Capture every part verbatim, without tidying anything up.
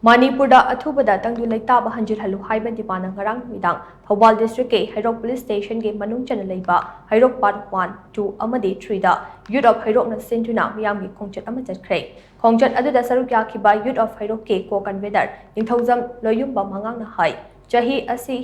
ꯃꯅꯤꯄꯨꯔꯗ ꯑꯊꯨꯕꯗ ꯇꯪꯗꯨ ꯂꯩꯇꯥꯕ ꯍꯟꯖꯤꯜꯍꯜꯂꯨ ꯍꯥꯏꯕ ꯗꯤꯃꯥꯟꯅ ꯉꯔꯥꯡ ꯅꯨꯃꯤꯗꯥꯡ ꯊꯧꯕꯥꯜ ꯗꯤꯁꯇ꯭ꯔꯤꯛꯀꯤ ꯍꯩꯔꯣꯛ ꯄꯨꯂꯤꯁ ꯁ꯭ꯇꯦꯁꯟꯒꯤ ꯃꯅꯨꯡ ꯆꯟꯅ ꯂꯩꯕ ꯍꯩꯔꯣꯛ ꯄꯥꯔꯠ ꯋꯥꯟ, ꯇꯨ ꯑꯃꯗꯤ ꯊ꯭ꯔꯤꯗ ꯌꯨꯠ ꯑꯣꯐ ꯍꯩꯔꯣꯛꯅ ꯁꯤꯟꯗꯨꯅ ꯃꯤꯌꯥꯝꯒꯤ ꯈꯣꯡꯆꯠ ꯑꯃ ꯆꯠꯈ꯭ꯔꯦ꯫ ꯈꯣꯡꯆꯠ ꯑꯗꯨꯗ ꯁꯔꯨꯛ ꯌꯥꯈꯤꯕ ꯌꯨꯠ ꯑꯣꯐ ꯍꯩꯔꯣꯛꯀꯤ ꯀꯣ ꯀꯟꯚꯦꯅꯔ ꯅꯤꯡꯊꯧꯖꯝ ꯂꯣꯌꯨꯝꯕ ꯃꯉꯥꯡꯅ ꯍꯥꯏ, ꯆꯍꯤ ꯑꯁꯤ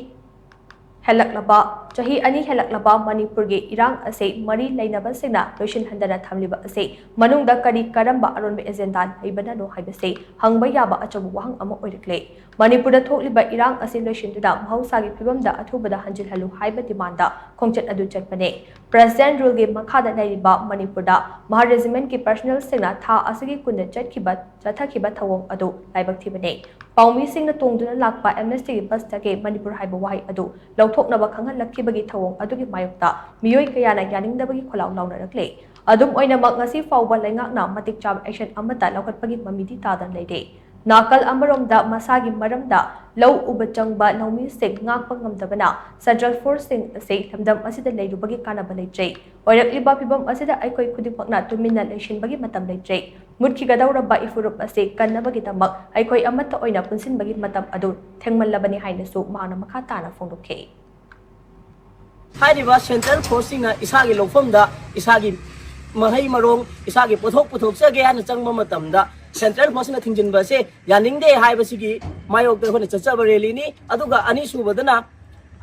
ꯍꯦꯜꯂꯛꯂꯕ, ꯆꯍꯤ ꯑꯅꯤ ꯍꯦꯜꯂꯛꯂꯕ ꯃꯅꯤꯄꯨꯔꯒꯤ ꯏꯔꯥꯡ ꯑꯁꯤ ꯃꯔꯤ ꯂꯩꯅꯕꯁꯤꯡꯅ ꯂꯣꯏꯁꯤꯟꯍꯟꯗꯅ ꯊꯝꯂꯤꯕ ꯑꯁꯤ ꯃꯅꯨꯡꯗ ꯀꯔꯤ ꯀꯔꯝꯕ ꯑꯔꯣꯟꯕ ꯑꯦꯖꯦꯟꯗꯥ ꯂꯩꯕꯅꯅꯣ ꯍꯥꯏꯕꯁꯤ ꯍꯪꯕ ꯌꯥꯕ ꯑꯆꯧꯕ ꯋꯥꯍꯪ ꯑꯃ ꯑꯣꯏꯔꯛꯂꯦ꯫ ꯃꯅꯤꯄꯨꯔꯗ ꯊꯣꯛꯂꯤꯕ ꯏꯔꯥꯡ ꯑꯁꯤ ꯂꯣꯏꯁꯤꯟꯗꯨꯅ ꯃꯍꯧꯁꯥꯒꯤ ꯐꯤꯕꯝꯗ ꯑꯊꯨꯕꯗ ꯍꯟꯖꯤꯜꯍꯜꯂꯨ ꯍꯥꯏꯕ ꯗꯤꯃꯥꯟꯗ ꯈꯣꯡꯆꯠ ꯑꯗꯨ ꯆꯠꯄꯅꯦ꯫ ꯄ꯭ꯔꯦꯁꯤꯗꯦꯟꯠ ꯔꯨꯜꯒꯤ ꯃꯈꯥꯗ ꯂꯩꯔꯤꯕ ꯃꯅꯤꯄꯨꯔꯗ ꯃꯍꯥ ꯔꯦꯖꯤꯃꯦꯟꯠꯀꯤ ꯄꯔꯁꯣꯅꯦꯜꯁꯤꯡꯅ ꯊꯥ ꯑꯁꯤꯒꯤ ꯀꯨꯟꯗ ꯆꯠꯈꯤꯕ, ꯆꯠꯊꯈꯤꯕ ꯊꯧꯑꯣꯡ ꯑꯗꯨ ꯂꯥꯏꯕꯛ ꯊꯤꯕꯅꯦ꯫ ꯄꯥꯎꯃꯤꯁꯤꯡꯅ ꯇꯣꯡꯗꯨꯅ ꯂꯥꯛꯄ ꯑꯦꯝꯅꯦꯁꯇꯤꯒꯤ ꯕꯁꯇꯒꯤ ꯃꯅꯤꯄꯨꯔ ꯍꯥꯏꯕ ꯋꯥꯍꯩ ꯑꯗꯨ ꯂꯧꯊꯣꯛꯅꯕ ꯈꯪꯍꯜꯂꯛꯈꯤꯕꯒꯤ ꯊꯧꯑꯣꯡ ꯑꯗꯨꯒꯤ ꯃꯥꯌꯣꯛꯇ ꯃꯤꯑꯣꯏ ꯀꯌꯥꯅ ꯌꯥꯅꯤꯡꯗꯕꯒꯤ ꯈꯣꯜꯂꯥꯎ ꯂꯥꯎꯅꯔꯛꯂꯦ꯫ ꯑꯗꯨꯝ ꯑꯣꯏꯅꯃꯛ, ꯉꯁꯤ ꯐꯥꯎꯕ ꯂꯩꯉꯥꯛꯅ ꯃꯇꯤꯛ ꯆꯥꯕ ꯑꯦꯛꯁꯟ ꯑꯃꯠꯇ ꯂꯧꯈꯠꯄꯒꯤ ꯃꯃꯤꯗꯤ ꯇꯥꯗꯅ ꯂꯩꯔꯦ꯫ ꯅꯥꯀꯜ ꯑꯃꯔꯣꯝꯗ, ꯃꯁꯥꯒꯤ ꯃꯔꯝꯗ ꯂꯧ ꯎꯕ ꯆꯪꯕ ꯂꯧꯃꯤꯁꯤꯡ ꯉꯥꯛꯄ ꯉꯝꯗꯕꯅ ꯁꯦꯟꯇ꯭ꯔꯦꯜ ꯐꯣꯔꯁꯁꯤꯡ ꯑꯁꯤ ꯂꯝꯗꯝ ꯑꯁꯤꯗ ꯂꯩꯔꯨꯕꯒꯤ ꯀꯥꯟꯅꯕ ꯂꯩꯇ꯭ꯔꯦ꯫ ꯑꯣꯏꯔꯛꯂꯤꯕ ꯐꯤꯕꯝ ꯑꯁꯤꯗ ꯑꯩꯈꯣꯏ ꯈꯨꯗꯤꯡꯃꯛꯅ ꯇꯨꯃꯤꯟꯅ ꯂꯩꯁꯤꯟꯕꯒꯤ ꯃꯇꯝ ꯂꯩꯇ꯭ꯔꯦ꯫ ꯃꯨꯠꯈꯤꯒꯗꯧꯔꯕ ꯏꯐꯨꯔꯨꯞ ꯑꯁꯤ ꯀꯟꯅꯕꯒꯤꯗꯃꯛ ꯑꯩꯈꯣꯏ ꯑꯃꯠꯇ ꯑꯣꯏꯅ ꯄꯨꯟꯁꯤꯟꯕꯒꯤ ꯃꯇꯝ ꯑꯗꯨ ꯊꯦꯡꯃꯜꯂꯕꯅꯤ ꯍꯥꯏꯅꯁꯨ ꯃꯍꯥꯛꯅ ꯃꯈꯥ ꯇꯥꯅ ꯐꯣꯡꯗꯣꯛꯈꯤ꯫ ꯍꯥꯏꯔꯤꯕ ꯁꯦꯟꯇ꯭ꯔꯦꯜ ꯐꯣꯔꯁꯁꯤꯡꯅ ꯏꯁꯥꯒꯤ ꯂꯧꯐꯝꯗ ꯏꯁꯥꯒꯤ ꯃꯍꯩ ꯃꯔꯣꯡ, ꯏꯁꯥꯒꯤ ꯄꯣꯠꯊꯣꯛ ꯄꯨꯊꯣꯛꯆꯒꯦ ꯍꯥꯏꯅ ꯆꯪꯕ ꯃꯇꯝꯗ ꯁꯦꯟꯇ꯭ꯔꯦꯜ ꯐꯣꯔꯁꯅ ꯊꯤꯡꯖꯤꯟꯕ ꯑꯁꯦ ꯌꯥꯅꯤꯡꯗꯦ ꯍꯥꯏꯕꯁꯤꯒꯤ ꯃꯥꯌꯣꯛꯇ ꯑꯩꯈꯣꯏꯅ ꯆꯠꯆꯕ ꯔꯦꯂꯤꯅꯤ꯫ ꯑꯗꯨꯒ ꯑꯅꯤꯁꯨꯕꯗꯅ,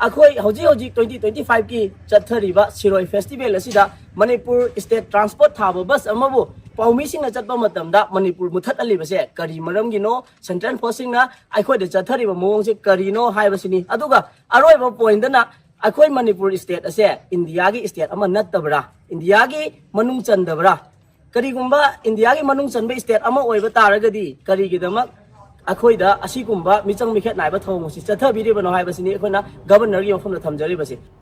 ꯑꯩꯈꯣꯏ ꯍꯧꯖꯤꯛ ꯍꯧꯖꯤꯛ twenty twenty five ꯀꯤ ꯆꯠꯊꯔꯤꯕ ꯁꯤꯔꯣꯏ ꯐꯦꯁꯇꯤꯚꯦꯜ ꯑꯁꯤꯗ ꯃꯅꯤꯄꯨꯔ ꯁ꯭ꯇꯦꯠ ꯇ꯭ꯔꯥꯟꯁꯄꯣꯔꯠ ꯊꯥꯕ ꯕꯁ ꯑꯃꯕꯨ ꯄꯥꯎꯃꯤꯁꯤꯡꯅ ꯆꯠꯄ ꯃꯇꯝꯗ ꯃꯅꯤꯄꯨꯔ ꯃꯨꯠꯊꯠꯍꯜꯂꯤꯕꯁꯦ ꯀꯔꯤ ꯃꯔꯝꯒꯤꯅꯣ? ꯁꯦꯟꯇ꯭ꯔꯦꯜ ꯐꯣꯔꯁꯁꯤꯡꯅ ꯑꯩꯈꯣꯏꯗ ꯆꯠꯊꯔꯤꯕ ꯃꯑꯣꯡꯁꯦ ꯀꯔꯤꯅꯣ ꯍꯥꯏꯕꯁꯤꯅꯤ꯫ ꯑꯗꯨꯒ ꯑꯔꯣꯏꯕ ꯄꯣꯏꯟꯗꯅ, ꯑꯩꯈꯣꯏ ꯃꯅꯤꯄꯨꯔ ꯁ꯭ꯇꯦꯠ ꯑꯁꯦ ꯏꯟꯗꯤꯌꯥꯒꯤ ꯁ꯭ꯇꯦꯠ ꯑꯃ ꯅꯠꯇꯕ꯭ꯔꯥ? ꯏꯟꯗꯤꯌꯥꯒꯤ ꯃꯅꯨꯡ ꯆꯟꯗꯕ꯭ꯔꯥ? ꯀꯔꯤꯒꯨꯝꯕ ꯏꯟꯗꯤꯌꯥꯒꯤ ꯃꯅꯨꯡ ꯆꯟꯕ ꯁ꯭ꯇꯦꯠ ꯑꯃ ꯑꯣꯏꯕ ꯇꯥꯔꯒꯗꯤ ꯀꯔꯤꯒꯤꯗꯃꯛ ꯑꯩꯈꯣꯏꯗ ꯑꯁꯤꯒꯨꯝꯕ ꯃꯤꯆꯪ ꯃꯤꯈꯦꯠ ꯅꯥꯏꯕ ꯊꯧꯑꯣꯡ ꯑꯁꯤ ꯆꯠꯊꯕꯤꯔꯤꯕꯅꯣ ꯍꯥꯏꯕꯁꯤꯅꯤ ꯑꯩꯈꯣꯏꯅ ꯒꯕꯔꯅꯔꯒꯤ ꯃꯐꯝꯗ ꯊꯝꯖꯔꯤꯕꯁꯤ꯫